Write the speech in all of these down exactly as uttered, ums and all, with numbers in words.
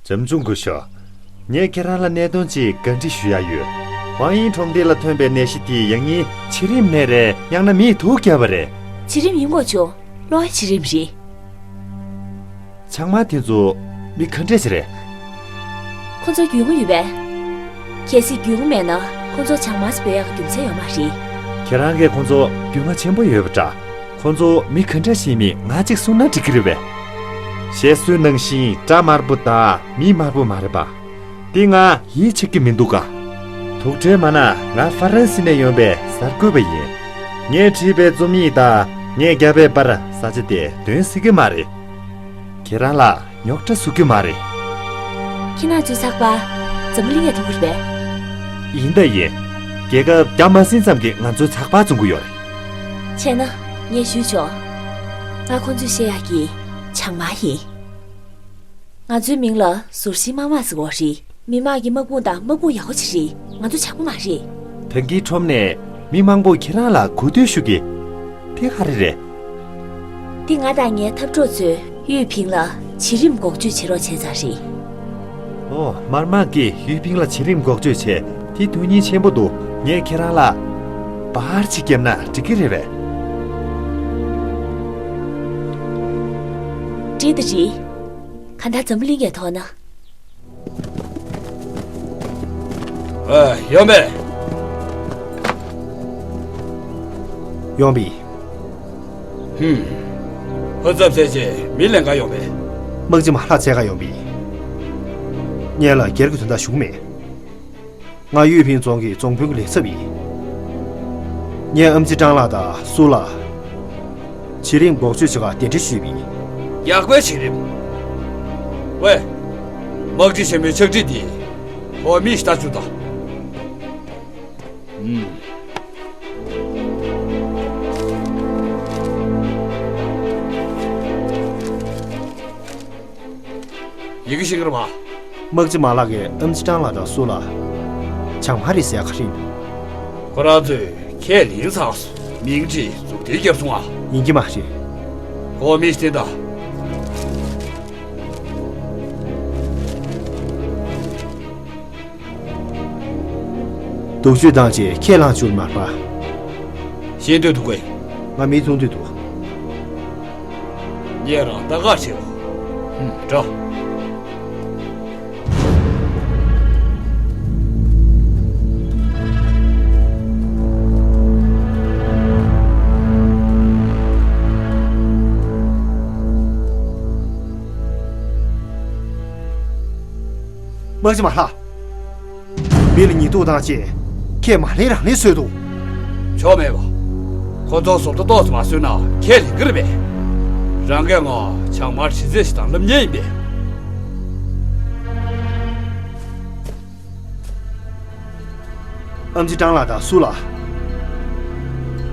འཛོམས་བྱུང་སྐུ་ཞབས། ངས་ཁྱེད་རང་ལ་གནད་དོན་ཅིག་བཀའ་འདྲི་ཞུ་ཡ་ཡོད། ཝང་དབྱིན་གྲོང་སྡེ་ལ་ཐོན་པའི་ནད་གཞི་དེ་ཡང་སྙིང་བྱི་རིམས་ནད་རེད། ཡང་ན་མིས་དུག་བརྒྱབ་པ་རེད། བྱི་རིམས་ཡིན་དགོས་བྱུང་། གློ་བའི་བྱི་རིམས་རེད། ཆང་དམར་དེ་ཚོ་མི་ག་འདྲས་ཞིག་རེད། ཁོ་ཚོ་རྒྱུས་མངའ་ཡོད་པས། གལ་སྲིད་རྒྱུས་མངའ་མེད་ན་ཁོ་ཚོ་ཆང་དམར་སྤེལ་ཡག་རྒྱུ་མཚན་ཡོད་མ་རེད། ཁྱེད་རང་གིས་ཁོ་ཚོ་རྒྱུས་མངའ་ཆེན་པོ་ཡོད་པ་འདྲ། ཁོ་ཚོ་མི་ག་འདྲ་ཞིག་མིན་ང་གཅིག་གསུང་ན་འགྲིག་གི་རེད་པས། བཤད་སྲོལ་ནང་བཞིན་སྐྲ་དམར་པོ་དང་མིག་དམར་པོ་མ་རེད་པ། དེ་ང་ཡིད་ཆེས་ཀྱི་མི་འདུག་ག་དུག་སྦྲེལ་མ་ན་ང་ཧྥ་རན་སི་ནས་ཡོང་པའི་གསར་འགོད་པ་ཡིན། ངས་བྲིས་པའི་རྩོམ་ཡིག་དང་ངས་བརྒྱབ་པའི་བར་ས་ཆ་དེ་སྟོན་སྲིད་ཀྱི་མ་རེད། ཁྱེད་རང་ལ་རྙོག་དྲ་བཟོ་གི་མ་རེད། ཁྱེད་རང་ཚོའི་ཚགས་པར་འཛམ་བུ་གླིང་ཡ་ཐུག་གི་རེད་པས། ཡིན་ད་ཡིན། རྒྱལ་ཁབ་བརྒྱ་མ་ཟིན་ཙམ་གྱིས་ང་ཚོའི་ཚགས་པར་བཙོང་གི་ཡོད་རེད། བྱས་ན་ངས་ཞུས་ཆོག་ང་ཁོང་ཚོས་བཤད་ཡག་གི་ཆང་དམར་ཡིན། ང་ཚོའི་མིང་ལ་ཟུར་ཤིང་དམར་དམག་ཟེར་བ་རེད། མི་དམངས་ཀྱི་དམག་དཔུང་དང་དམག་དཔུང་ཡག་པོ་ཅིག་རེད། ང་ཚོ་བྱང་པོ་མ་རེད། ད་གིན་ཁྲོམ་ནས་མི་མང་པོ་ཁྱེད་རང་ལ་གོ་བསྡུར་ཞུ་གི། དེ་ག་རེ་རེད། འདི་ང་དང་ངའི་འཐབ་གྲོགས་ཚོས་ཡུས་ཕིང་ལ་བྱི་རིམས་འགོག་བཅོས་བྱེད་རོགས་བྱས་ཙང་རེད། ཨོ། དམར་དམག་གིས་ཡུས་ཕིང་ལ་བྱི་རིམས་འགོག་བཅོས་བྱས། དེ་དོན་སྙིང་ཆེན་པོ་འདུག་ངས་ཁྱེད་རང་ལ་པར་ཅིག་བརྒྱབ་ན་འགྲིག་གི་རེད་པས། འགྲིག་ད་རེད། གང་ལྟར་འཛམ་བུ་གླིང་གས་མཐོང་ན། ཨ། ཡོང་པས། ཡོང་པས། ཧུམ། ཕོ་ཚབ་ཟེར་ཅེས་མི་ལེན་ག་ཡོང་པས། དམག་སྤྱི་མ་ལྷ་བཙལ་ག་ཡོང་པས། ངས་ལ་སྒེར་གྱི་དོན་དག་ཞུ་གི་མེད། ང་ཡུས་ཕིང་རྫོང་གི་རྫོང་དཔོན་གྱི་ལས་ཚབ་ཡིན། ངས་ཨམ་ཆི་ཀྲང་ལགས་དང་སུ་ལགས། བྱི་རིམས་འགོག་བཅོས་བྱེད་ག་གདན་འདྲེན་ཞུས་པ་ཡིན། ཡག་པའི་བྱི་རིམས། ཝེ། དམག་སྤྱི་ཆེན་མོའི་ཕྱག་བྲིས་འདི། ཧོ་མིས་ལྟ་བཅུག་དང་། ཨུམ། ཡི་གེ་ཤེས་ཀྱི་རེད་པ། དམག་སྤྱི་མ་ལགས་ཀྱིས་ཨམ་ཆི་ཀྲང་ལགས་དང་སུ་ལགས། བྱང་མ་རེད་ཟེར་ཡག་ག་རེ་ཡིན། ཁོ་རང་ཚོས་ཁས་ལེན་ཚར་སོང་། མིང་ཁྲི་མཛུབ་སྟོན་བརྒྱབ་སོང་ཨ། ཡིན་གྱི་མ་རེད། ཧོ་མིས་བསྟན་དང་། སྡུག་སྤྱོད་བཏང་རྗེས་ཁས་བླངས་བཅུག་མ་རེད་པ། ཤེས་འདོད་འདུག་གས། ང་མི་བཙོང་འདོད་འདུག་ངས་རང་ལྟ་ག་བྱེད་འོ། ཧུམ། འགྲོ། དམག་སྤྱི་མ་ལྷ། མི་ལ་ཉེས་འཛུགས་བཏང་རྗེས་ཁས་མ་ལེན་རང་ལེན་བཟོས་འདུག་ཆོ་མེད་པ། ཁོ་ཚོ་བཟོ་ལྟ་ཏོག་ཙམ་མ་བཟོས་ན་ཁས་ལེན་གྱི་རེད་པས། རང་གིས་ང་བྱང་དམར་དྲི་རྩད་ཞིག་དང་སློབ་གཉེར་ཡིན་པས། ཨམ་ཆི་ཀྲང་ལགས་དང་སུ་ལགས།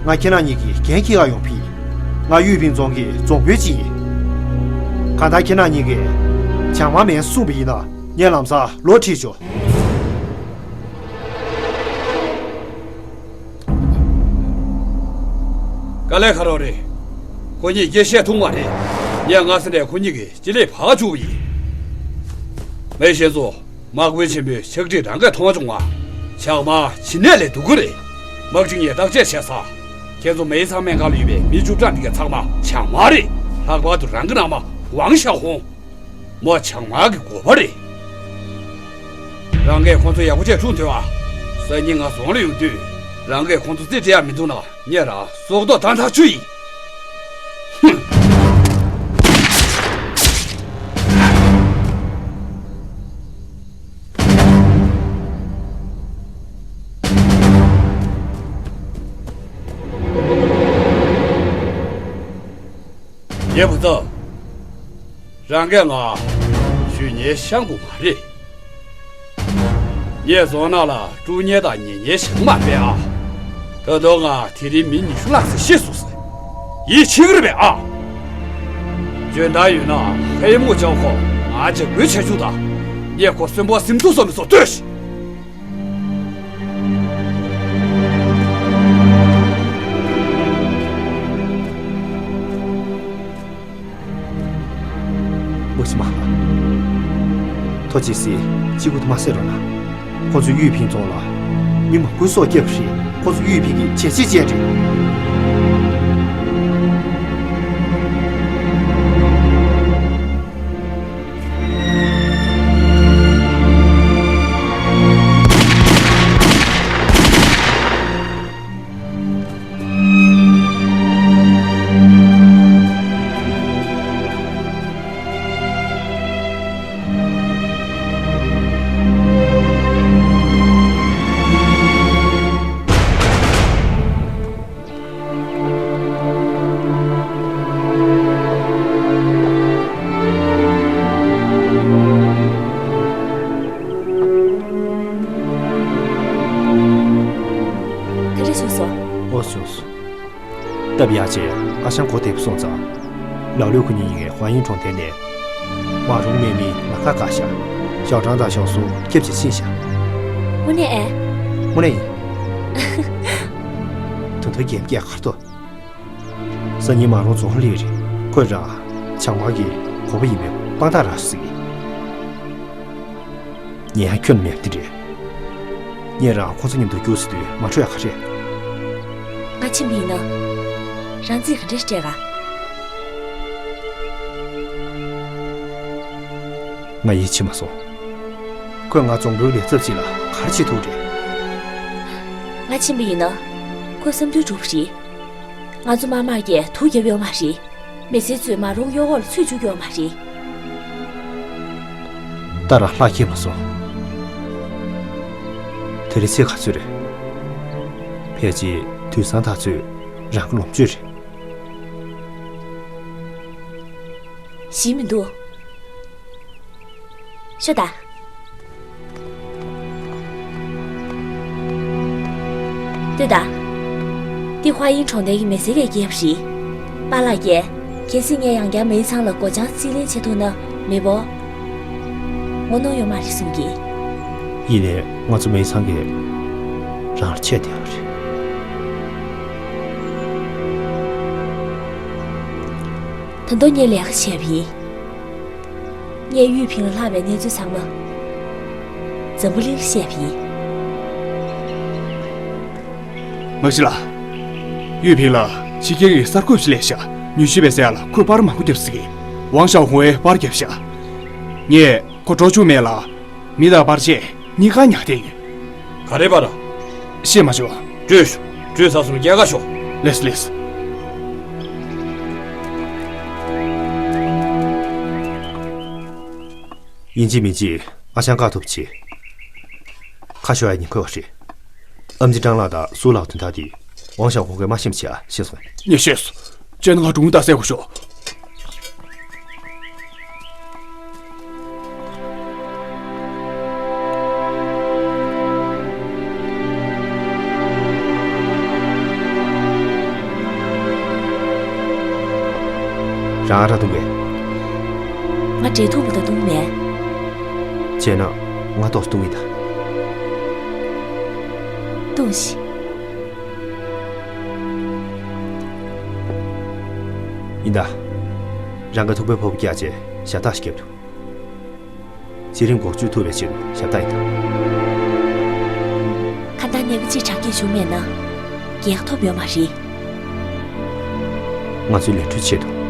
ང་ཁྱེད་རང་གཉིས་ཀྱི་འགན་འཁྱེར་ག་ཡོང་ཕི། ང་ཡུས་ཕིང་རྫོང་གི་རྫོང་དཔོན་ཅིག་ཡིན། གང་ལྟར་ཁྱེད་རང་གཉིས་ཀྱིས་བྱང་དམར་མིན་གསུངས་པ་ཡིན་ན་ངས་ལམ་སང་ལོག་ཁྲིད་ཆོག་དཀའ་ལས་ཁག་པོ་རེད། ཁོ་གཉིས་ཀྱིས་བཤད་ཐུབ་མ་རེད། ངས་སྔ་ས་ནས་ཁོ་གཉིས་ཀྱི་སྤྱི་ལེ་བར་བཅུག་པ་ཡིན། མི་གཞན་ཚོ། དམག་དཔོན་ཆེན་པོའི་ཕྱག་བྲིས་རང་གིས་མཐོང་བྱུང་ང་། བྱང་དམར་ཕྱི་ནས་ལས་སྡུག་གི་རེད། དམག་སྤྱི་ངས་བརྟག་དཔྱད་བྱས་ཚར། ཁྱེད་ཚོ་མེ་ཚང་སྨན་ཁང་ལ་ཡོད་པའི་མི་བཅུ་ཕྲག་འདི་ག་ཚང་མ་བྱང་དམར་རེད། ལྷག་པར་དུ་རང་གི་ནང་མ་ཝང་ཞའོ་ཧོང་། མོ་བྱང་དམར་གྱི་འགོ་པ་རེད། རང་གིས་ཁོང་ཚོ་ཡག་པོ་བྱས་དཀྲུག་འདོད་ཨ། སང་ཉིན་ང་རྫོང་ལ་ཡོང་དུས་རང་གིས་ཁོང་ཚོ་རྩིས་སྤྲད་ཡག་མི་འདུག་ན། ངས་རང་སྲོག་ཐོག་བཏང་ཐག་ཆོད་ཡིན། ཧུམ། ངའི་བུ་ཚ། རང་གིས་ང་ཞུ་ཉེས་ཤང་གུ་མ་རེད། ངས་རྫོང་ནང་ལ་དཀྲུག་ཉེས་དང་ཉེས་ཉེས་བྱེད་མ་པས་ཨ། ད་དུང་ང་དེ་རིང་མི་ཉི་ཤུ་ལྷག་ཙམ་ཤི་སོང་ཟེར། ཡིད་ཆེས་ཀྱི་རེད་པས་ཨ། འཇོན་ཐང་ཡོད་ན་ཧེ་མུ་ཅང་ཁོ་ང་འཇབ་རྒོལ་བྱ་རྒྱུ་དང་། ངས་ཁོ་གསོན་པོ་སིམ་འདུག་བཟོ་མི་བཟོ་ལྟོས་ཤིག་དམག་སྤྱི་མ་ལྷ། ཐོ་ཅི་སི་གཅིག་པུ་དུ་མ་ཟེར་རོགས་གནང་། ཁོ་ཚོས་གཡུས་ཕིང་རྫོང་ལ་མི་མང་པོའི་སྲོག་བསྐྱབས་པ་རེད། ཁོ་ཚོ་གཡུས་ཕིང་གི་བྱས་རྗེས་ཅན་རེད། ག་རེ་བྱུང་སོང་། ཨོ་བྱུང་སོང་། སྟབས་ཡག་ཅིག་ཨ་ཞང་གོ་བདེ་པོ་སོང་ཙང་། ལའོ་ལིའུ་ཁོ་གཉིས་ཡིན་ངེས་ཧྭ་ཡིན་གྲོང་རྡལ་ནས། མ་རུང་མེད་མི་ལ་ཁ་བཀག་ཤག་ཞའོ་ཀྲང་དང་ཞའོ་སུང་སྐྱབས་ཀྱིས་ཕྱིན་ཤག་དངོས་གནས་ཨེ། དངོས་གནས་ཡིན། ད་དུང་རྒན་སྐྱེས་ཁར་ཐོག་སང་ཉིན་མ་རུང་རྫོང་སླེབས་རེད། ཁོས་རང་བྱང་མ་གི་གོ་པ་ཡིན་པའི་དཔང་རྟགས་རག་སོང་ཟེར་གི། ངས་ཡང་ཁྱོན་མེད་དེ་རེད། ངས་རང་ཁོ་ཚོ་མཉམ་དུ་རྒྱུགས་སུ་དུས་མ་འཕྲོད་ཡ་ག་རེད། ང་ཕྱིན་པ་ཡིན་ན། རང་རྩིས་ག་འདྲས་སྤྲད་ག་ང་ཡིད་ཆེས་མ་སོང་། ཁོས་ང་རྫོང་དཔོན་ལས་ཚབ་ཅིག་ལ་ག་རེ་བྱེད་ཐུབ་རེད། ང་ཕྱིན་པ་ཡིན་ན། ཁོའི་བསམ་འདུན་འགྲུབ་པ་རེད། ང་ཚོ་དམར་དམག་གིས་དུག་བརྒྱབ་ཡོད་མ་རེད། མི་སེར་ཚོས་མ་རུང་གཡོ་འོག་ལ་ཚུད་བཅུག་ཡོད་མ་རེད། ད་རང་ལྷག་ཁྱེར་མ་སོང་། དེ་རིང་ཚེས་ག་ཚོད་རེད། ཕལ་ཆེར་དུས་སང་ད་ཚོད་རང་གི་ལོངས་སྤྱོད་རེད། ཞིག་མི་འདུག་ཤོད་དང་། ལྟོས་དང་། འདི་ཧྭ་ཡིན་གྲོང་རྡལ་གྱི་མི་སེར་གྱིས་བརྒྱབ་པ་རེད། པཱ་ལགས་ཀྱིས། གལ་སྲིད་ངས་ཡང་བསྐྱར་མེའི་ཚང་ལ་སྒོ་བྱང་རྩིས་ལེན་བྱེད་ཐུབ་ན་མི་འབོར། ངོ་གནོང་ཡོད་མ་རེད་གསུང་གི། ཡིན་ནའི་ང་ཚོ་མེའི་ཚང་གིས་རང་ལ་ཆད་བསྡད་ཡོད་རེད། ད་དུང་ངས་ལས་ཀ་བྱས་པ་ཡིན། ངས་གཡུས་ཕིང་ལ་ལྷག་པའི་གནས་ཚུལ་ཚང་མ་འཛམ་བུ་གླིང་ལ་བཤད་པ་ཡིན། མ་གཞི་ལ། གཡུས་ཕིང་ལ་ཕྱི་རྒྱལ་གྱི་གསར་འགོད་ཅིག་སླེབས་ཤག་ཉུལ་ཞིབ་པའི་ཟེར་ཡ་ལ་ཁོས་པར་མང་པོ་བརྒྱབ་ཟེར་གི། ཝང་ཞའོ་ཧུའེ་པར་བརྒྱབ་ཤག་ངས་ཁོ་འགྲོ་བཅུག་མེད་ལ། མི་དང་པར་ཆས་གཉིས་ཀ་ཉར་བསྡད་ཡོད། ག་རེ་པར། བཤད་མ་ཆོག་སྤྲོད་ཤོག་སྤྲོད་ཚར་སོང་། རྒྱལ་ཁ་ཤོག་ལེས་ལེས། ཡིན་གཅིག་མིན་གཅིག་ཨ་ཞང་བཀག་ཐུབ་ཆེ། ཁ་ཤོར་ཡ་ཉེན་ཁ་ཡོད་རེད། ཨམ་ཆི་ཀྲང་ལགས་དང་སུའུ་ལགས་དོན་དག་དེ་ཝང་ཞའོ་ཧུའེ་མ་ཤེས་པ་བྱས་ཤེས་སོང་། ངས་ཤེས་སོང་། བྱས་ན་ང་སྒྲུང་ད་གསལ་པོ་ཤོག་རང་ཨ་རག་བཏུང་གས། ང་འབྲས་ཐུག་པ་ད་བཏུང་མེད། བྱས་ན་ང་ཏོག་བཏུང་གི་ད། བཏུང་ཞིག་ཡིན་ད། རང་གི་ཐུག་པའི་ཕོར་པ་བཀྱགས་རྗེས་ཞབས་བཏགས་ཤིག་བརྒྱབ་འདུག་བྱེད་རིང་འགོག་བཅོས་ཐུབ་པའི་ཆེད་དུ་ཞབས་བཏགས་ཡིན་ད། ཁ་བཏགས་ནད་པ་གཅིག་དྲག་སྐྱེད་བྱུང་མེད་ན། རྒྱལ་ཁ་ཐོབ་ཡོད་མ་རེད། ང་ཚོའི་ལས་འཕྲོའི་ཆེད་དུ།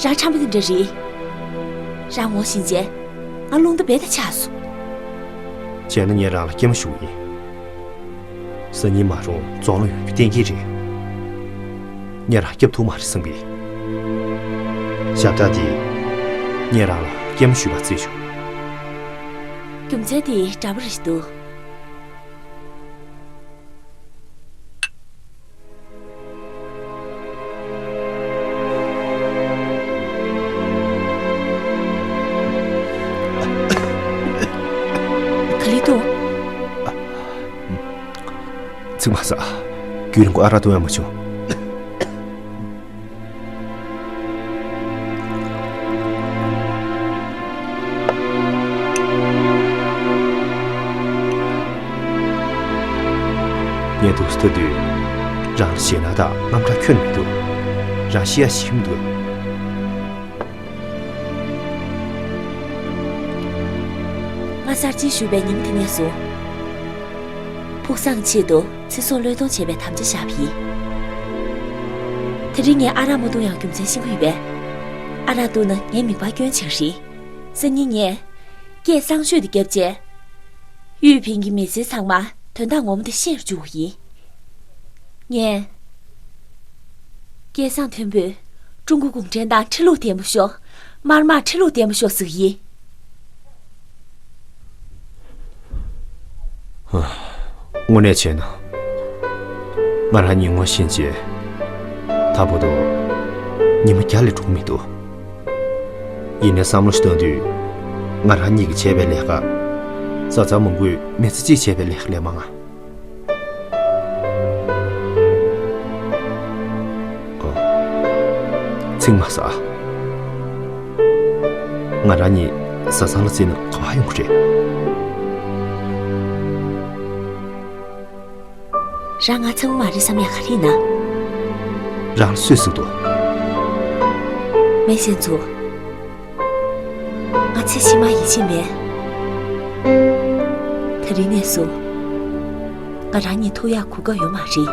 རང་ཁྲམ་པ་དེ་འདྲ་རེད། རང་ངོ་ཤེས་རྗེས། ང་རླུང་རྟ་རྦད་དེ་ཆག་སོང་། བྱས་ན་ངས་རང་ལ་སྐྱེལ་མ་ཞུ་གི་ཡིན། སང་ཉིན་མ་རུང་རྫོང་ལ་ཡོང་རྒྱུ་གཏན་འཁེལ་རེད། ངས་རང་སྐྱོབ་ཐུབ་མ་རེད་བསམ་གི། ཞབས་བཏགས་འདི། ངས་རང་ལ་སྐྱེལ་མ་ཞུས་པ་བརྩིས་ཆོག་རྒྱུ་མཚན་དེ་འདྲ་པོ་རེད་འདུག་ག་ལེར་འདུག་ཚིག་མ་ཟ། རྒྱུན་རིང་པོ་ཨ་རག་བཏུང་ཡ་མ་བྱུང་། ངས་འདུག་སེ་ལྟ་དུས། རང་ལ་ཞེད་སྣང་དང་དངངས་སྐྲག་ཁྱོན་མི་འདུག་རང་ཤི་ཡ་ཞིག་མི་འདུག་ང་གསར་བརྗེ་ཞུ་བའི་ཉིན་དེ་ནས་བཟུང་། ཕུགས་བསམ་ཆེད་དུ་ཚེ་སྲོག་བློས་གཏོང་བྱས་པའི་དམ་བཅའ་བཞག་པ་ཡིན། དེ་རིང་ངས་ཨ་རག་མ་འཐུང་ཡག་རྒྱུ་མཚན་ཤེས་ཀྱི་ཡོད་པས། ཨ་རག་འཐུང་ན་ངའི་མིད་པ་སྐྱོན་ཆེ་གི་རེད། སང་ཉིན་ངས་སྐད་གསང་ཤོས་དེ་བརྒྱབ་རྗེས། གཡུས་ཕན་གྱི་མི་སེར་ཚང་མ་དོན་དག་ངོ་མ་དེ་ཤེས་རུ་བཅུག་གི་ཡིན། ངས། སྐལ་བཟང་མཐོན་པོས་ཀྲུང་གོ་གུང་ཁྲན་ཏང་ཁྲི་ལོ་བརྟན་པོ་ཤོག་དམར་དམག་ཁྲི་ལོ་བརྟན་པོ་ཤོག་ཟེར་གི་ཡིན། དངོས་གནས་བྱས་ན། ང་རང་ཉིད་ངོ་ཤེས་བྱས། ད་བར་དུ་ཉི་མ་བརྒྱ་ལས་འགྲོ་གི་མི་འདུག་ཡིན་ནའི་བསམ་བློ་ཞིག་གཏོང་དུས། ང་རང་ཉིད་ཀྱིས་བྱས་པའི་ལས་ཀ། བཟའ་ཚང་མང་པོས་མི་ཚེ་གཅིག་བྱས་པའི་ལས་ཀ་ལས་མང་ང་། ཨོ། ཚིག་མ་ཟ། ང་རང་ཉིད་བཟའ་ཚང་ལ་བརྩིས་ན་ག་པར་ཡོང་གི་རེད། རང་ང་ཚང་མ་མ་རེད་བསམ་ཡག་ག་རེ་ཡིན་ན། རང་ལ་སུས་ཟེར་འདུག་མེ་ཤན་ཚོ། ང་ཚེ་ཕྱི་མ་ཡིད་ཆེས་མེད། དེ་རིང་ནས་བཟུང་། ང་རང་ཉིད་ཐུག་ཡག་གོ་སྐབས་ཡོད་མ་རེད།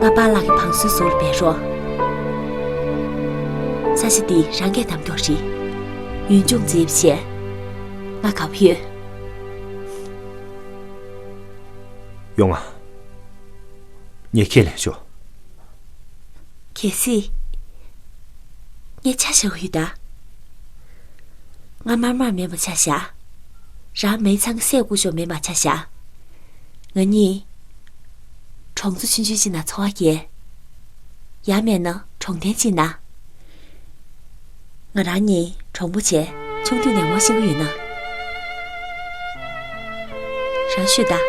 ང་པཱ་ལགས་ཀྱི་བང་སོའི་ཟུར་ལ་སྦས་རོགས། ས་ཆ་འདི་རང་གིས་འདེམས་རྒྱུ་རེད། ཡུལ་ལྗོངས་མཛེས་པ་བྱས། ང་དགའ་པོ་ཡོད། ཡོང་ང་། ངས་ཁས་ལེན་ཤོག་གལ་སྲིད། ངས་ཆ་བཞག་ཡོད་ད། ང་དམར་དམག་མིན་པ་ཆ་བཞག་རང་མི་ཚང་གི་སྲས་སྐུ་ཞབས་མིན་པ་ཆ་བཞག་ང་གཉིས། གྲོང་ཚོ་ཆུང་ཆུང་གཅིག་ནང་འཚོ་བ་སྐྱེལ། ཡང་མིན་ན་གྲོང་རྡལ་གཅིག་ནང་། ང་རང་གཉིས་གྲོགས་པོ་བྱས་ཆུང་དུས་ནས་ངོ་ཤེས་ཀྱི་ཡོད་ན། རང་ཤོད་དང་།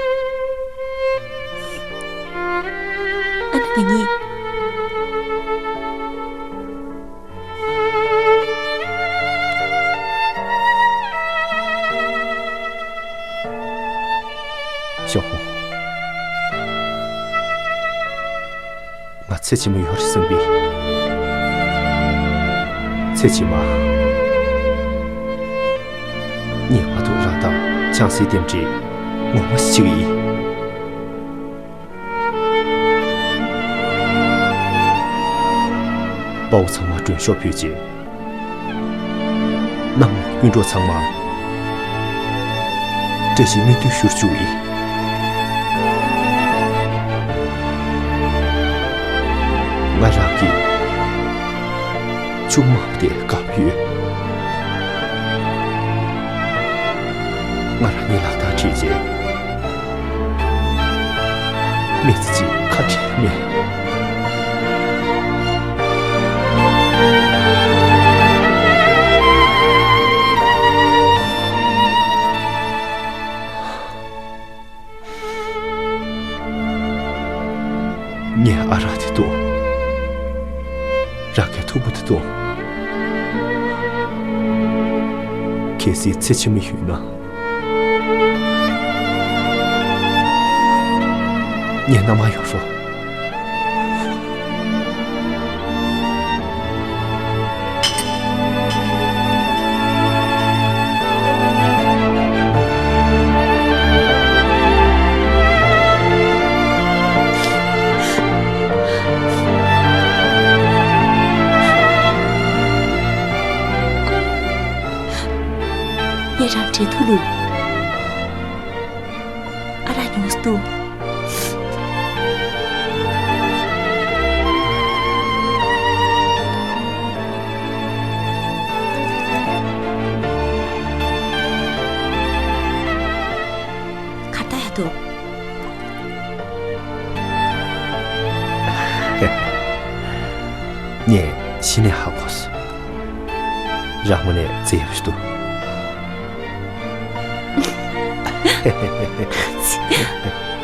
ཨ་ནི་ང་གཉིས། ཞའོ་ཧུང་། ང་ཚེ་ཕྱི་མ་ཡོད་རེད་བསམ་པས། ཚེ་ཕྱི་མ། ངེས་པར་དུ་རང་དང་ཆང་སའི་རྟེན་འབྲེལ་ངོ་མ་ཞིག་བྱེད་ཀྱི་ཡིན། དཔའ་བོ་ཚང་མར་མགྲོན་ཤོག་ཕུལ་རྗེས། གནམ་འོག་གི་སྤུན་གྲོགས་ཚང་མ། བཀྲ་ཤིས་སྨོན་འདུན་ཞུ་རུ་བཅུག་ཡིན། ང་རང་གི་ཆུང་མ་དེ་དགའ་པོ་ཡོད། ང་རང་གཉིས་ལག་གདང་སྦྲེལ་རྗེས། མི་ཚེ་གཅིག་ཁ་བྲལ་མེད། ངས་ཨ་རག་དེ་བཏུང་། རང་གི་ཐུག་པ་དེ་བཏུང་། གལ་སྲིད་ཚེ་ཕྱི་མ་ཡོད་ན། ངའི་མནའ་མར་ཡོང་རོགས། ངས་རང་འདྲེན་ཐུབ་ལུགས། ཨ་རག་ཉུང་སུ་བཏུང་། གར་ལྟ་ཡག་འདུག་ངས་གཞི་ནས་ཧ་གོ་སོང་། རང་ངོ་ནས་བརྩེ་ཡག་ཞིག་འདུག་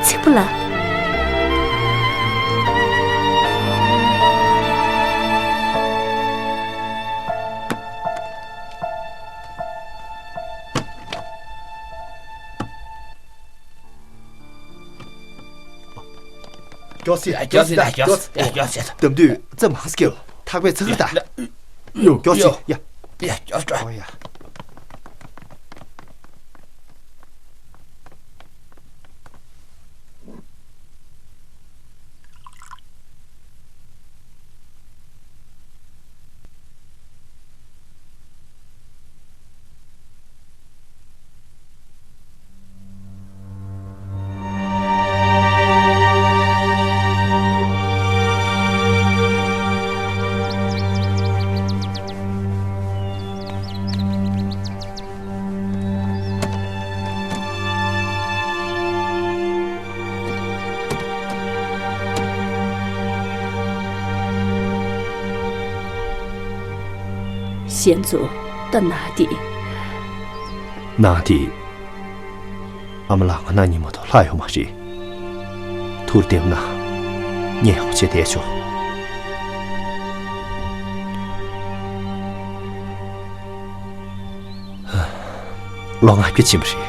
ཚིག་པ་ལ། མགྱོགས་སེ། མགྱོགས་སེ། མགྱོགས་སེ། མགྱོགས་སེ། གཏམ་དུས་ཙམ་མང་སྐྱེལ། ཐག་པས་ཚ་གི་ད། ཡོ། མགྱོགས་ཤིག་ཡ། ཡ། མགྱོགས་ཤིག་ཨོ་ཡ། ཞན་ཙུའུ། ད་ནང་དེ། ནང་དེ། ཨ་མ་ལགས་ང་གཉིད་མ་ཐུབ་ལྷག་ཡོད་མ་རེད། ཐུགས་བདེ་པོ་གནང་། ངས་ཡག་པོ་བྱས་བསྡད་ཆོག་ལོ་ལྔ་བརྒྱ་ཕྱིན་པ་རེད།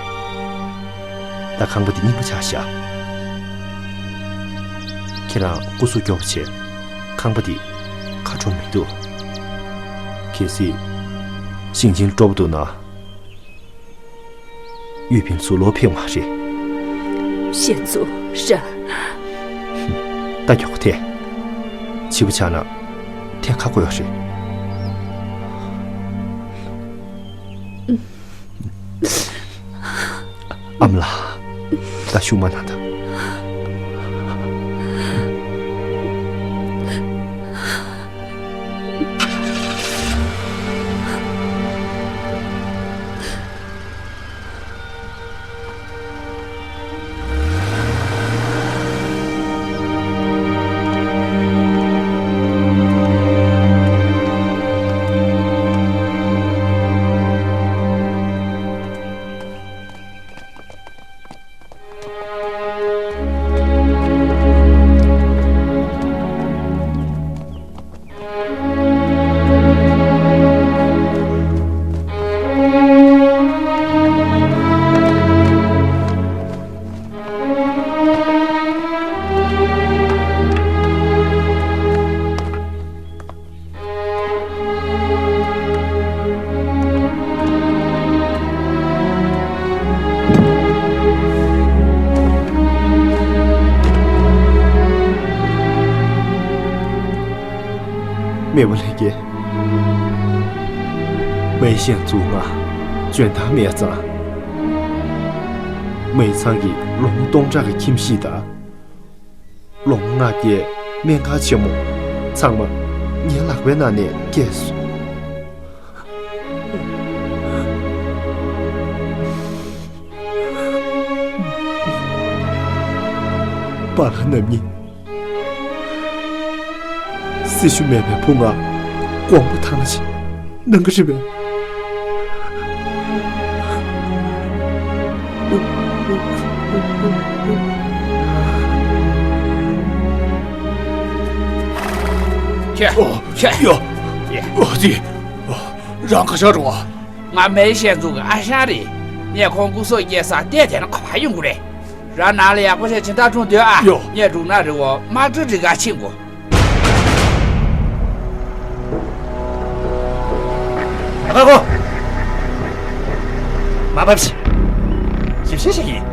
ད་ཁང་པ་འདི་རྙིང་པ་ཆགས་ཤག་ཁྱེད་རང་སྐུ་གཟུགས་སྐྱོ་པོ་བྱས། ཁང་པ་འདི་ཁ་འཕྲོ་མི་འདུག་གལ་སྲིད་ཞིང་ཆེན་སྤྲོ་པོ་འདུག་ན། ཡུས་ཕིན་ཚུར་ལོག་ཕེབས་མ་རེད། ཞན་ཙུའུ་ར། ད་མགྱོགས་པོ་ཐལ། ཕྱི་པོ་ཆགས་ན་ཐད་ཁག་པོ་ཡོད་རེད། ཨ་མ་ལགས། ད་ཤུགས་མ་གནང་དང་། མེས་པོ་ལྷན་རྒྱས། མེས་ཞན་ཙུའུ་ང་འཇོན་ཐང་མེད་ཙང་། མེས་ཚང་གི་ལོ་ངོ་སྟོང་ཕྲག་གི་ཁྱིམ་གཞིས་དང་། ལོ་ངོ་ལྔ་བརྒྱའི་སྨན་ཁང་ཆེན་མོ་ཚང་མ་ངའི་ལག་པའི་ནང་ནས་བསྐྱལ་སོང་། པཱ་ལགས་རྣམ་གཉིས། སྲི་ཞུ་མེད་པའི་ཕུ་ང་དགོངས་པ་དྭངས་ཤིང་གནང་གི་རེད་པས། ཁྱེད། ཨོ། ཁྱེད། ཡ། ཡ། ཨོ་ཙི། ཨོ། རང་ག་ཤར་རོ། ང་མེས་ཞན་ཙུའུ་གི་ཨ་ཞང་རེད། ངས་ཁོང་སྐུ་སྲོག་སྐྱེལ་ས་བལྟས་བསྡད་ན་ཁོ་ཕར་ཡོང་གི་རེད། རང་ནང་ལ་ཡག་པོ་བྱས་སྦྱིན་བདག་སྒྲུང་སྡོད་ཨ། ཡོ། ངས་སྒྲུང་ན་རི་བོ་དམག་སྤྲུལ་རི་ག་ཕྱིན་གོ། ཨ་ཁ་ཁོ། མ་བབས་ཤིག་ཞིབ་བཤེར་ཞིག་ཡིན།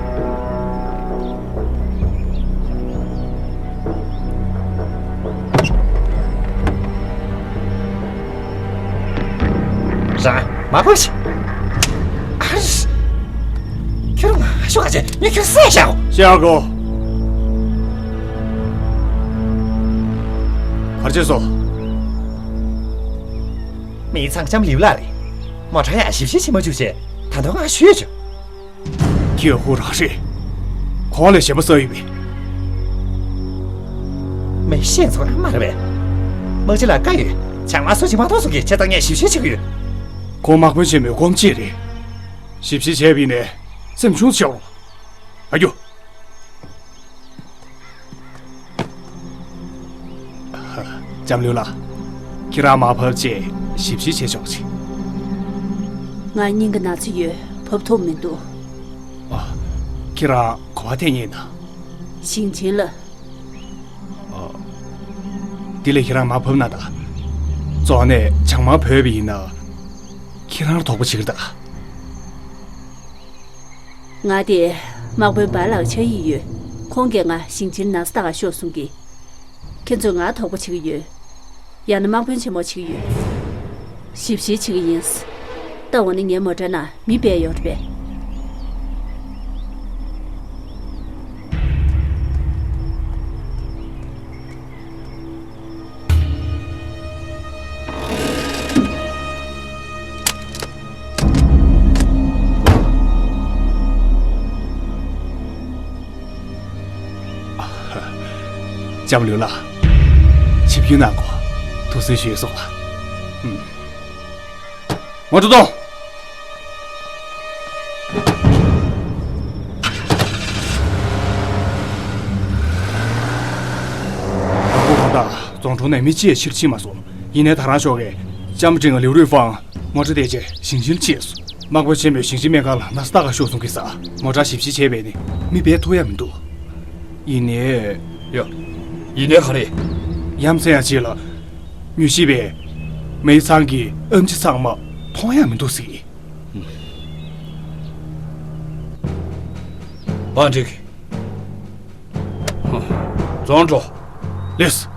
རང་མ་བབས་ཤིག་ཨ་རིས། ཁྱོད་རང་ང་ཤོག་ཨ་ཅེ་ངས་ཁྱོད་བསད་བཞག་གོ། བཞག་གོ། གར་བྱས་སོ། མི་ཚང་ལྕམ་ལིའུ་ལགས་རེད། མོ་ཊ་ཡང་ཞིབ་བཤེར་བྱེད་མ་བཅུག་བྱས་ད་དུང་ང་ཞུས་བྱུང་། ཁྱེད་ཧུ་རང་རེད། ཁོང་ལས་གཞན་པ་བསགས་ཡོད་པས། མེས་ཞན་ཙུའུ་རང་མ་རེད་པས། དམག་སྤྱི་ལགས་བཀའ་ཡོད། བྱང་མ་སུ་ཅི་མ་གཏོགས་སུ་གི་ཆེ་ད་ངས་ཞིབ་བཤེར་བྱེད་ཀྱི་ཡོད། ཁོང་དམག་དཔོན་ཆེན་མོའི་སྐུ་ངོ་གཅིག་རེད། ཞིབ་བཤེར་བྱས་པ་ཡིན་ནའི་སེམས་ཆུང་བྱེད་རོགས། ཨ་ཀྱུ། ལྕམ་ལུས་ལགས། ཁྱེད་རང་མར་བབས་རྗེས་ཞིབ་བཤེར་བྱས་ཆོག་ཅིག་ང་སྙིང་གི་ན་ཚ་ཡོད། བབས་ཐུབ་མི་འདུག་ཨ། ཁྱེད་རང་ག་པར་ཐད་མཁན་ཡིན་ན། ཞིང་ཆེན་ལ། ཨ། དེ་ལས་ཁྱེད་རང་མར་བབས་ན་ད། རྫོང་ནས་བྱང་དམར་བོས་པ་ཡིན་ན། ཁྱེད་རང་ལ་དོགས་པ་བྱེད་ཀྱི་རེད་ད། ང་དེ་དམག་དཔོན་བ་ལགས་ཆ་ཡིག་ཡོད། ཁོང་གིས་ང་ཞིང་ཆེན་ན་ས་ཏ་ག་ཤོག་གསུང་གི། ཁྱེད་ཚོས་ང་དོགས་པ་བྱེད་ཀྱི་ཡོད། ཡང་ན་དམག་དཔོན་ཆེན་མོ་བྱེད་ཀྱི་ཡོད། ཞིབ་བཤེར་བྱེད་ཀྱི་ཡིན། ད་འོ་ན་ངའི་མོ་ཊ་ནང་མི་སྦས་ཡོད་རེད་པས། ལྕམ་ལུས་ལགས། ཆིབས་བསྒྱུར་གནང་དགོས། ཐུགས་གསོ་ཞུས་སོང་ལགས། ཨུམ། ངོ་སྤྲོད་གཏོང་། དང་པོ་གང་ལྟར་རྫོང་གྲོང་ནས་མི་གཅིག་ཕྱིར་ཕྱིན་མ་སོང་། ཡིན་ནའི་ད་རང་ཤོག་གིས་ལྕམ་ཀྲིང་ལིའུ་རུས་ཧྥང་མོ་ཊ་དེ་བྱས་ཞིང་ཆེན་ཕྱིན་སོང་། དམག་དཔོན་ཆེན་མོས་ཞིང་ཆེན་སྨན་ཁང་ལ་ན་ས་ཏ་ག་ཤོག་གསུང་གི་ས། མོ་ཊ་ཞིབ་བཤེར་བྱས་པས་ནི་མི་སྦས་ཐུབ་ཡ་མི་འདུག། ཡིན་ནའི། ཡ། ཡིན་ནའི་ག་རེ། ཡ་མཚན་ཡང་ཅིག་ལ། མྱུལ་ཞིབ་པས། མེ་ཚང་གི་ཨེམ་ཆི་ཚང་མ་མཐོང་ཡ་མི་འདུག་ཟེར། པན་ཀྲིག་རྫོང་འགྲོ། ལེགས།